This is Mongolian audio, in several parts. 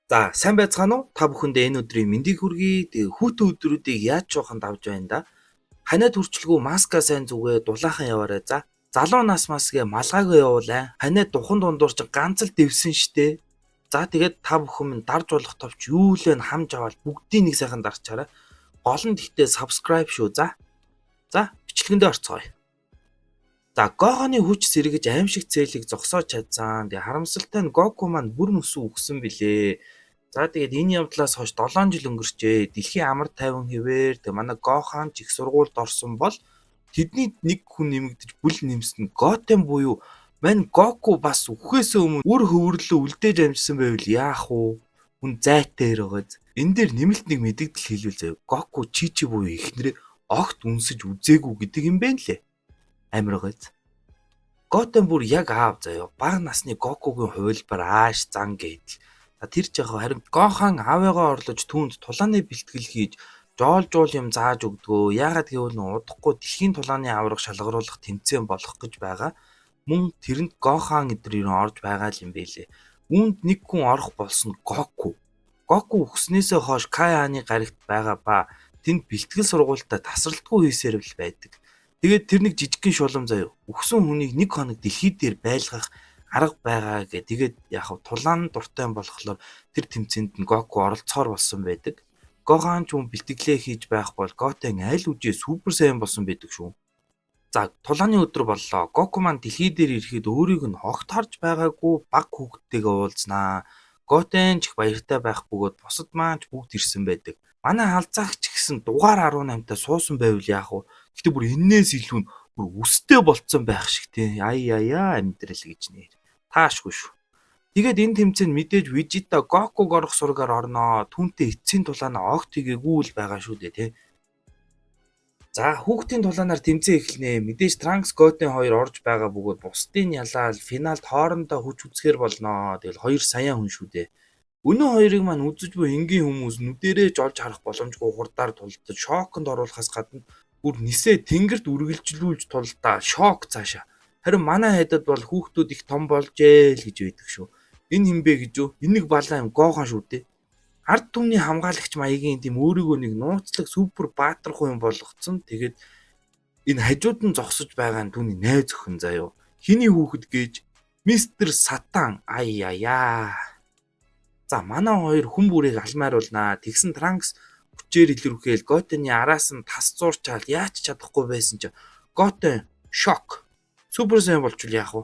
За, сайн байцгаана уу? Та бүхэндээ энэ өдрийн мэндийг хүргэе. Тэгээ хүүтэн өдрүүдийг яаж жоохон давж байна да? Ханиад хүрчлгүй маска сайн зүгээ дулаахан яваарай за. Залуу нас масгээ малгайгүй явуулаа. Ханиад духан дундуур чи ганц л дэвсэн штэ. За, тэгээд та бүхэн минь дарж болох товч юу л вэ хамж аваад бүгдийг нэг сайхан дарчаарай. Гол нь гэхдээ subscribe шүү за. За, бичлэгэндээ орцгоё. За, Гоханы хүч сэргэж аимшиг цээлийг зогсоож чадсан. Тэгээ харамсалтай нь Гоку маань бүр мөсөн үхсэн билээ. За, тэгээд энэ явдлаас хойш 7 жил өнгөрчээ. Дэлхийн амар тайван хэвээр тэгээ манай Гохан ч их сургуульд орсон бол тэдний нэг хүн нэмэгдэж бүл нэмсэн нь Готен буюу мань Гоку бас үхээсээ өмнө үр хөвөрлөө үлдээж амжсан байвал яах вэ? Хүн зайтай байгааз. Энэ дээр нэмэлт нэг мэдэгдэл хэлвэл заяа. Гоку Чичи буюу эхнэрээ огт үнсэж үзээгүй гэдэг юм бэ лээ. Амар байгааз. Готен бүр яг аав заяа. Бага насны Гокугийн хувилбар ааш зан гэдэл. За, тэр ч яг харин Гохан аавыгаа орлож түүнд тулааны бэлтгэл хийж жоол жуул юм зааж өгдгөө. Яагаад гэвэл удахгүй дэлхийн тулааны аварга шалгаруулах тэмцээн болох гэж байгаа. Мөн тэрэнд Гохан эдэр ерөн орж байгаа л юм бэлээ. Үүнд нэг хүн орох болсон Гоку. Гоку үхснээсээ хойш Кай хааны гаригт байгаа ба тэнд бэлтгэл сургуультаа тасралтгүй хийсээр л байдаг. Тэгээд тэр нэг жижигхэн шулам заяа. Үхсэн хүнийг нэг хоног дэлхий дээр байлгах арга байгаа гэ. Тэгээд яг тулаан дуртай болохоор тэр тэмцээнд нь Гоку оролцохоор болсон байдаг. Гохан ч хүн бэлтгэлээ хийж байх бол Готен аль үжээ супер сайн болсон байдаг шүү. За, тулааны өдөр боллоо. Гоку маань дэлхий дээр ирэхэд өөрийг нь огт харж байгаагүй баг хүүхэдтэйгээ уулзнаа. Готен ч их баяртай байх бөгөөд бусад маань ч бүгд ирсэн байдаг. Манай халзаагч гэсэн дугаар 18-та суусан байвал яах вэ? Гэтэ бүр энээс илүү нь бүр үстэй болцсон байх шиг тий. Ай яа амьдрал гэж нэр. Таашгүй шүү. Тэгээд энэ тэмцээнд мэдээж Вижита Гокуг орох сургаар орноо. Түүнтэй эцсийн тулаанаа огт хийгээгүй л байгаа шүү дээ тий. За, хүүхдийн тулаанаар тэмцээн эхэлнэ. Мэдээж Транкс Готен хоёр орж байгаа бөгөөд бусдын ялаал финалд хоорондоо хүч үзэхээр болноо. Тэгэл хоёр саяан хүн шүү дээ. Өнөө хоёрыг маань үзэж буй энгийн хүмүүс нүдэрээ ч олж харах боломжгүй хурдаар тулдаж шоконд оруулахаас гадна бүр нисээ тэнгэрт үргэлжлүүлж тулдаа шок цаашаа. Харин манай хайдад бол хүүхдүүд их том болжээ л гэж байдаг шүү. Энэ хинбэ гэж юу? Энэ нэг балаа юм Гохан шүү дээ. Ард түмний хамгаалагч маягийн тийм өөрийгөө нэг нууцлаг супер баатархуу юм болгоцсон. Тэгээд энэ хажууд нь зогсож байгаа нь түүний найз охин заяо. Хиний хүүхэд гэж мистер Сатан ай яа. За, манай хоёр хүн бүрийг алмааруулнаа. Тэгсэн Транкс хүчээр илэрхийл Готены араас нь тас зуурчаал яаж ч чадахгүй байсан чи Готен шок. Супер сайн болчвол яах вэ?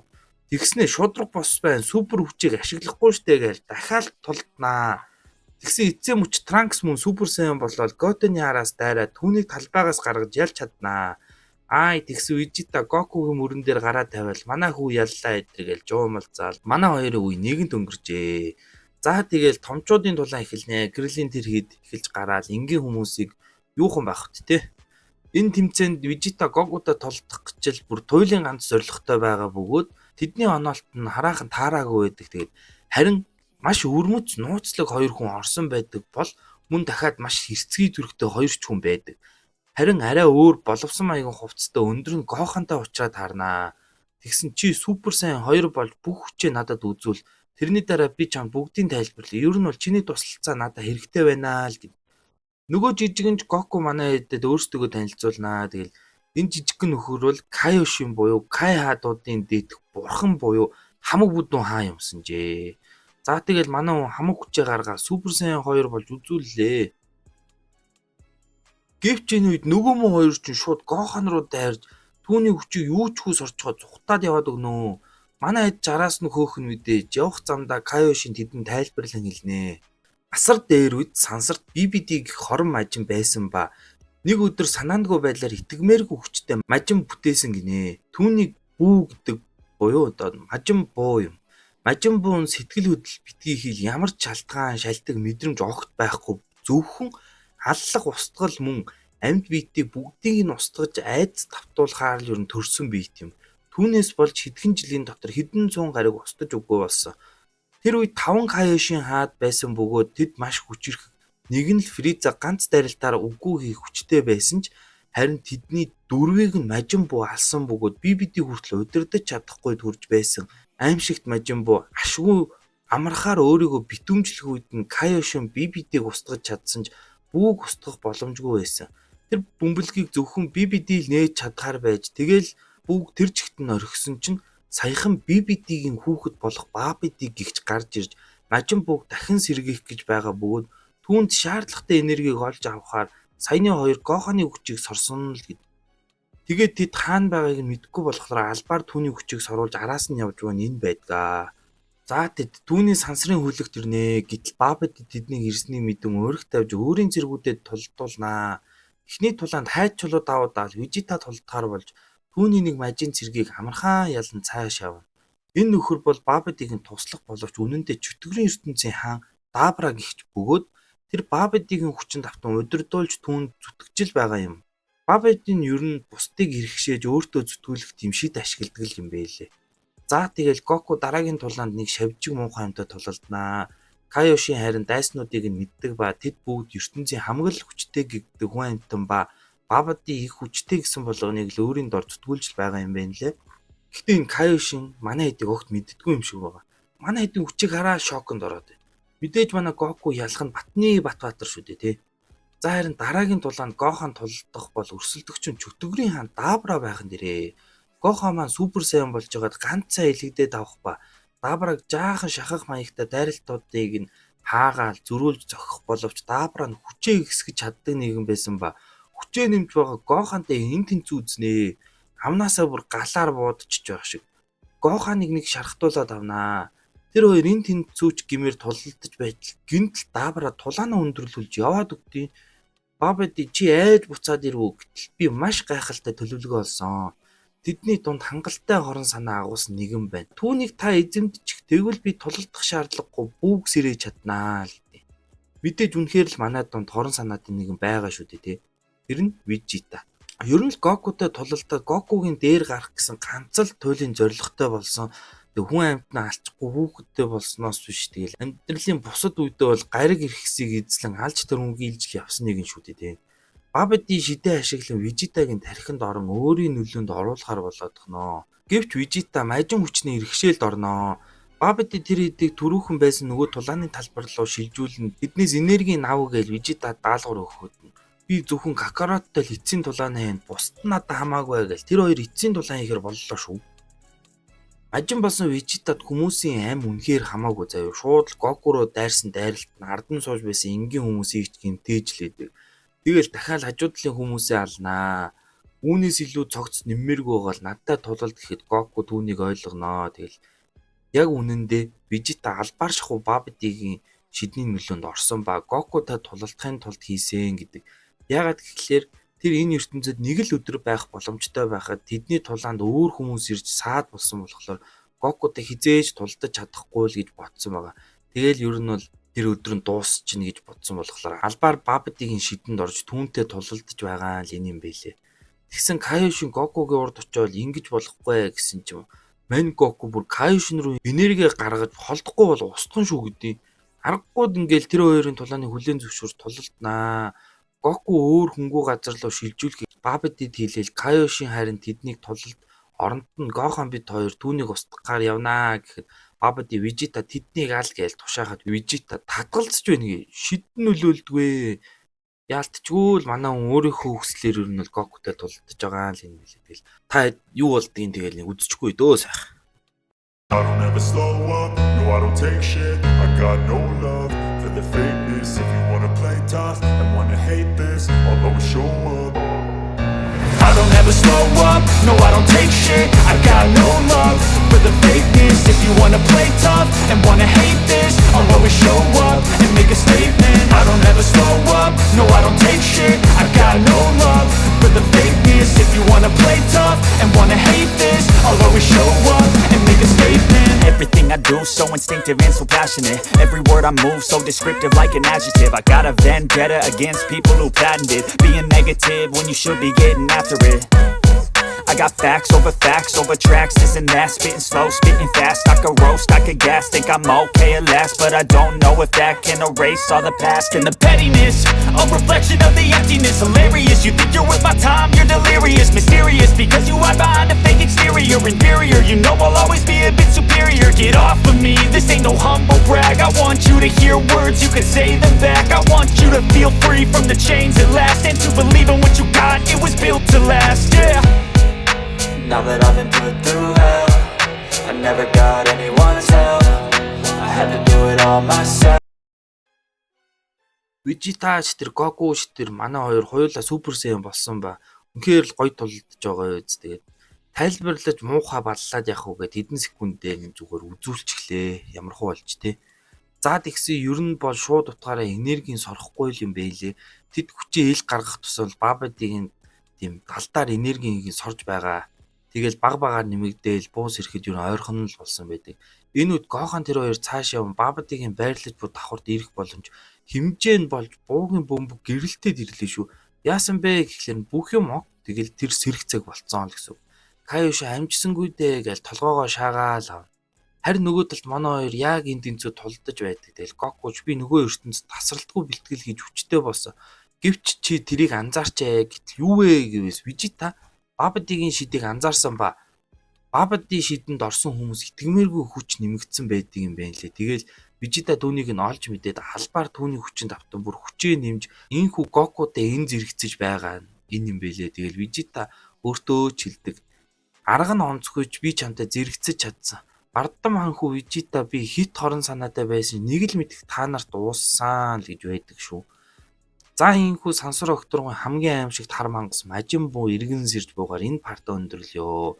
Тэгснээ шудраг бос байна. Супер хүчийг ашиглахгүй штэ гээл дахиад тулднаа. Тэгсэн эцсийн мөч Транкс мөн супер сайн болоод Готены араас дайраад түүнийг талбайгаас гаргаж ялж чаднаа. Ай тэгсэн Вижита Гокугийн мөрөн дээр гараа тавиал манай хүү яллаа эдэр гээл жуумалзаал манай хоёрын үе нэгэнт өнгөрчээ. За, тэгэл томчуудын тулаан эхэлнэ. Крилийн тэр хэд эхэлж гараал энгийн хүмүүсийг юухан байх вэ те. Энэ тэмцээнд Вижита Гокутай толдох гэж л бүр туйлын ганц зорилготой байгаа бөгөөд тэдний оноолт нь хараахан таараагүй байдаг. Тэгээд харин маш өвөрмөц нууцлаг хоёр хүн орсон байдаг бол мөн дахиад маш хэрцгий төрхтэй хоёр ч хүн байдаг. Харин арай өөр боловсон маягийн хувцастай өндөр нь Гохантай уулзраад харнаа. Тэгсэн чи супер сайн хоёр болж бүх хүчээ надад үзүүл. Тэрний дараа би чамд бүгдийг тайлбарлая. Ер нь бол чиний туслалцаа надад хэрэгтэй байна л гэв. Нөгөө жижигэн ч Гоку манай хэдэд өөрсдөө танилцуулнаа. Тэгэл энэ жижигхэн нөхөр бол Кайошин буюу Кай хаадуудын дээдх бурхан буюу хамаг бүдүүн хаан юмсанжээ. За, тэгэл манай хүн хамаг хүчээ гаргаад Супер Сайн хоёр болж үзүүллээ. Гэвч энэ үед нөгөө мөн хоёр чинь шууд Гохан руу дайрж түүний хүчийг юу ч хүү сорчхоо зүхтаад яваад өгнө. Манай хэд жараас нь хөөх нь мэдээж явах замдаа Кайошин тэдэнд тайлбарлан хэлнэ. Асар дээр үед сансарт BBD гэх хорон мажин байсан ба нэг өдөр санаандгүй байдлаар итгэмээргүй хүчтэй мажин бүтээсэн гинэ. Түүнийг бүү гэдэг буюу одоо мажин буу юм. Мажин буун сэтгэл хөдлөл битгий хийл ямар ч шалтгаан шалтгаан мэдрэмж огт байхгүй зөвхөн аллах устгал мөн амьд биетийг бүгдийг нь устгаж айдас давтуулахаар л ер нь төрсөн биет юм. Түүнээс болж хэдхэн жилийн дотор хэдэн зуун гариг устдаж үгүй болсон. Тэр үед 5 Кайошин хаад байсан бөгөөд тэд маш хүчирхэг. Нэг нь л Фриза ганц дайралтаар үгүй хийх хүчтэй байсан ч харин тэдний дөрвийг нь Мажин Буу алсан бөгөөд BBD хүртэл удирдах чадахгүй төрж байсан. Аймшигт Мажин Буу ашгүй Амархаар өөрийгөө битүүмжлэх үед нь Кайошин BBD-г устгаж чадсан ч Бүүг устгах боломжгүй байсан. Тэр бөмбөлгийг зөвхөн BBD л нээж чадахаар байж, тэгээл Бүүг тэр чигт нь орхисон чинь саяхан BBD-гийн хүүхэд болох Бабиди гэгч гарч ирж Мажин Бүүг дахин сэргээх гэж байгаа бөгөөд түүнд шаардлагатай энергийг олж авахаар саяны хоёр Гоханы хүчийг сорсон л гэдэг. Тэгээд тэд хаана байгааг нь мэдэхгүй болохоор албаар түүний хүчийг соруулж араас нь явж байгаа нь энэ байдаг. За, тэд түүний сансрын хөлөгт ирнэ. Гэтэл Бабиди тэднийг ирснийг мэдэн ууриг тавьж өөрийн цэргүүдэд тулалдуулнаа. Эхний тулаанд хайж чулуу давуудаал Вижита тулалдахаар болж түүний нэг мажин цэргийг амархан ялан цааш явна. Энэ нөхөр бол Бабидигийн туслах боловч үнэндээ чөтгөрийн ертөнцийн хаан Дабра гэгч бөгөөд тэр Бабидигийн хүчинд автан удирдуулж түүнд зүтгэж л байгаа юм. Бабиди нь ер нь бусдыг эрхшээж өөртөө зүтгүүлэх тийм шид ашигладаг л юм бэлээ. За, тэгээл Гоку дараагийн тулаанд нэг шавжиг муухай амьтад тулалданаа. Кайошин харин дайснуудыг нь мэддэг ба тэд бүгд ертөнцийн хамгийн л хүчтэй гэгддэг хүн амьтан ба Бабади их хүчтэй гэсэн болгоныг л өөрийн дор зүтгүүлж л байгаа юм байна лээ. Гэхдээ энэ Кайошин манай хэдийг огт мэддэггүй юм шиг байгаа. Манай хэдийн хүчийг хараа шоконд ороод байна. Мэдээж манай Гоку ялах нь Батны Батбаатар шүү дээ, тий. За, харин дараагийн тулаанд Гохан тулалдах бол өрсөлдөгч нь чөтгөрийн хаан Дабра байх нь дээрээ. Гохан маань супер сайн болж байгаад ганц цай илэгдээд авах ба Дабраг жаахан шахах маягтай дайралтуудыг нь хаагаал зөрүүлж зохих боловч Дабра нь хүчээ ихсгэж чаддаг нэгэн байсан ба хүчээ нэмж байгаа Гохантай энэ тэнцүү үзнэ. Амнаасаа бүр галаар буудчихж байх шиг. Гоханыг нэг шархтуулаад авнаа. Тэр хоёр энэ тэнцүүч гэмээр тулалдаж байтал гэнэт л Дабра тулаанаа өндөрлүүлж яваад өгдөг. Бабади, чи айж буцаад ирвүү? Гэтэл би маш гайхалтай төлөвлөгөө олсон. Тэдний дунд хангалттай хорон санаа агуулсан нэгэн байна. Түүнийг та эзэмдчих, тэгвэл би тулалдах шаардлагагүй Бүүг сэрээж чаднаа л гэдэг. Мэдээж үнэхээр л манай дунд хорон санаатай нэгэн байгаа шүү дээ, тий. Тэр нь Вижита. Ер нь л Гокутай тулалдаад Гокугийн дээр гарах гэсэн ганц л туйлын зорилготой болсон. Тэг хүн амьтнаа алчихгүй хүүхэдтэй болсноос биш, тэгэл амьдралын бусад үедээ бол гариг эрхсийг эзлэн алж тэрмгийлж л явсан нэгэн шүү дээ, тий. Бабади шидээ ашиглан Вижитагийн тархинд орон өөрийн нөлөөнд оруулахар болоодохноо. Гэвч Вижита мажин хүчний иргэшээлд орноо. Бабади тэр хэдийг түрүүхэн байсан нөгөө тулааны талбар руу шилжүүлнэ. Тэднээс энергийн нав гээл Вижита даалгавар өгөхөд нь би зөвхөн Какароттой л эцсийн тулааны хайн, бусд нь надад хамаагүй гээл тэр хоёр эцсийн тулаан хийхээр боллоо шүү. Мажин болсон Вижитад хүмүүсийн ам үнэхээр хамаагүй заяа. Шууд л Гоку руу дайрсан дайралт нь ард нь сууж байсан энгийн хүмүүсийг ч гэмтээж л идэг. Тэгээл дахиад хажуу талын хүмүүсээ алнаа. Үүнээс илүү цогц нэммээргүй байгаа л надтай тулалд гэхэд Гоку түүнийг ойлгоноо. Тэгэл яг үнэндээ Вижита албаар шахуу Бабадигийн шидний нөлөөнд орсон ба Гокутай тулалдахын тулд хийсэн гэдэг. Яагаад гэхлээр тэр энэ ертөнцид нэг л өдөр байх боломжтой байхад тэдний тулаанд өөр хүмүүс ирж саад болсон болохоор Гокутай хэзээ ч тулалдаж чадахгүй л гэж бодсон байгаа. Тэгээл ер нь бол тэр өдөр нь дуусчихна гэж бодсон болохоор албаар Бабадигийн шидэнд орж түүнтэй тулалдаж байгаа л энэ юм бэлээ. Тэгсэн Кайошин Гокугийн урд очиод ингэж болохгүй гэсэн чинь Мань Гоку бүр Кайошин руу энерги гаргаж холдохгүй бол устгах шүү гэдیں۔ Аргагүйд ингээл тэр хоёрын тулааны хүлээн зөвшөөрч тулалднаа. Гоку өөр хүнгүй газар руу шилжүүлэхийг Бабадид хэлээл Кайошин харин тэднийг тулалд оронд нь Гохан бид хоёр түүнийг устгахаар явнаа гэхэд Бабади Вижита тэднийг ал гээл тушаахад Вижита татгалзаж байна гэ. Шидэн нөлөөлдгөө. Яалтчгүй л манай хүн өөрийнхөө хүслээр ер нь бол Гокутай тулалдаж байгаа л юм билээ. Тэгэл та юу болдгийг тэгэл нэг үзчихгүй дөө сайхан. I don't ever slow up, no, I don't take shit. I got no love for the fakeness. If you wanna play tough and wanna hate this, I'll always show up. I don't ever slow up, no, I don't take shit. I got no love for the fakeness. If you wanna play tough and wanna hate this, I'll always show up and make a statement. I don't ever slow up, no, I don't take shit. I got no love for the fakeness. If you wanna play tough and wanna hate this, I'll always show up and make a statement. Everything I do, so instinctive and so passionate. Every word I move, so descriptive like an adjective. I got a vendetta against people who patented being negative when you should be getting after it. I got facts over facts over tracks, this and that. Spitting slow, spitting fast, I could roast, I could gas. Think I'm okay at last, but I don't know if that can erase all the past and the pettiness, a reflection of the emptiness. Hilarious, you think you're worth my time, you're delirious. Mysterious, because you hide behind a fake exterior. Inferior, you know I'll always be a bit superior. Get off of me, this ain't no humble brag. I want you to hear words, you can say them back. I want you to feel free from the chains at last, and to believe in what you got, it was built to last, yeah. Now that I've been put through hell, I never got anyone's help. I had to do it all myself. Вижита ч тэр, Гоку ч тэр, манай хоёр хоёулаа Super Saiyan болсон ба. Үнэхээр л гоё тулдаж байгаа биз. Тэгээд тайлбарлаж муухай баллаад явах уу гэд хэдэн секундэд юм зүгээр үзүүлчихлээ. Ямархуу болж те. За, тэгсэн ер нь бол шууд утгаараа энергийн сорохгүй юм бэлээ. Тэд хүчээ ил гаргах тусал Бабадигийн тийм талдаар энергийг сорж байгаа. Тэгэл баг багаар нэмэгдээл буус ирэхэд ер нь ойрхон л болсон байдаг. Энэ үед Гохан тэр хоёр цааш яван Бабадигийн байрлаж буй давхарт ирэх боломж хэмжээ нь болж буугийн бөмбөг гэрэлтэд ирлээ шүү. Яасан бэ гэхлээр бүх юм ок. Тэгэл тэр сэрэгцэг болцсон л гэсэн. Каюш амжсангүй дээ гэж толгоогоо шаагаал авна. Харин нөгөө талд манай хоёр яг энэ тэнцүү тулдаж байдаг. Тэгэл Гокуч би нөгөө ертөнцид тасралтгүй бэлтгэл хийж хүчтэй болсон. Гэвч чи тэрийг анзаарч ээ, гэтэл юу вэ гэвээс Вижита Бабадигийн шидийг анзаарсан ба Бабади шидэнд орсон хүмүүс итгэмээргүй хүч нэмэгдсэн байдаг юм байна лээ. Тэгэл Вижита түүнийг нь олж мэдээд албаар түүний хүчинд автан бүр хүчээ нэмж энхүү Гокутай энэ зэрэгцэж байгаа нь энэ юм бэлээ. Тэгэл Вижита өөртөө ч хэлдэг. Арга нь онцгойч би чамтай зэрэгцэж чадсан. Бардам ханхүү Вижита би хит хорон санаатай байсан нэг л мэдэх та нарт ууссан л гэж байдаг шүү. За, энхүү сансар огторгон хамгийн аимшигт хар мангас Мажин буу эргэн сэрж буугаар энэ part аа өндөрлөё.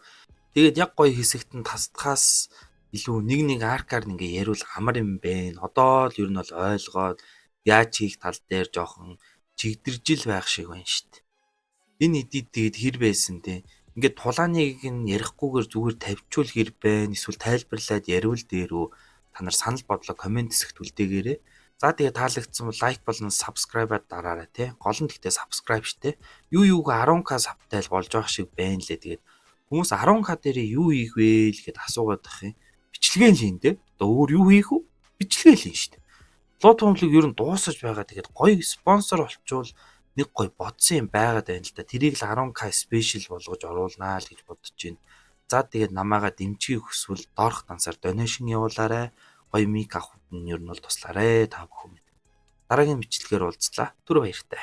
Тэгээд яг гоё хэсэгт нь тасдахаас илүү нэг нэг arc аар ингээ яриул амар юм бэ. Одоо л ер нь бол ойлгоод яаж хийх тал дээр жоохон чигдэржил байх шиг байна шүү дээ. Энэ edit тэгээд хэр байсан те. Ингээд тулааныг нь ярихгүйгээр зүгээр тавьчвал хэр байна? Эсвэл тайлбарлаад яриул дээр үү? Та нар санал бодлоо comment хэсэгт үлдээгээрэй. За, тэгээ таалагдсан бол like болон subscribe дараарай те. Гол нь гэхдээ subscribe штэ. Юу юуг 10K sub тай л болж байгаа шиг байна лээ. Тэгээд хүмүүс 10K дээр юу хийх вэ л гэд асуугаад байх юм. Бичлэгээ л хийн те. Одоо өөр юу хийх вэ? Бичлэгээ л хийн штэ. Луу томлог ер нь дуусаж байгаа. Тэгээд гоё спонсор болчвол нэг гоё бодсон юм байгаад байна л да. Тэрийг л 10K special болгож оруулнаа л гэж бодож байна. За, тэгээд намаагаа дэмжихийг хүсвэл доорх дансаар donation явуулаарай. Гоё mic авахд нь ер нь бол туслаарай та бүхэн. Дараагийн бичлэгээр уулзлаа. Түр баяртай.